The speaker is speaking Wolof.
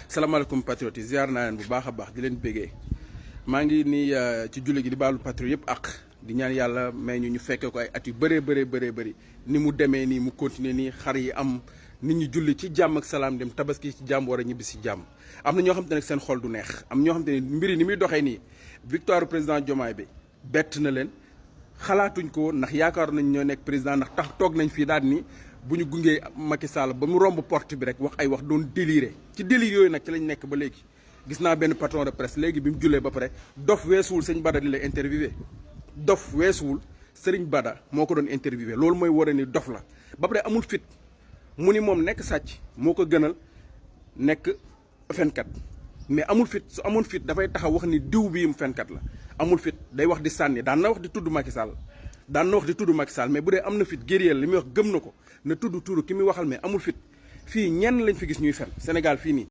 salaamaaleykum patriote yi ziar naa leen bu baax a baax di leen bégee maa ngi nii ci julli gi di baalu patriote yëpp ak di ñaan yàlla may ñu fekkee ko ay at yu bëree bëri ni mu demee nii mu continuer nii xar yi am nit ñi julli ci jàmm ak salaam dem tabaski ci jàmm war a ñibbi si jàmm. am na ñoo xam te ne seen xol du neex am ñoo xam te ne mbir yi ni muy doxee nii victoire président Diomaye bi bett na leen xalaatuñ ko ndax yaakaar nañ ñoo nekk président ndax tax toog nañ fii daal ni bu ñu gungee Macky Sall ba mu romb porte bi rek wax ay wax doon déliré ci délire yooyu nag ci lañ nekk ba léegi. gis naa benn patron de presse léegi bi mu jullee ba pare dof weesuwul sëñ Bada di la interviewé dof weesuwul Serigne Bada moo ko doon interviewé loolu mooy war a ni dof la ba pare amul fit mu ni moom nekk sàcc moo ko gënal nekk fenkat mais amul fit su amoon fit dafay taxaw wax ni diw bii mu fenkat la amul fit day wax di sànni daan na wax di tudd Macky Sall mais bu dee am na fit guerrier li muy wax gëm na ko na tudd turu ki muy waxal mais amul fit fii ñenn lañ fi gis ñuy fen Sénégal fii nii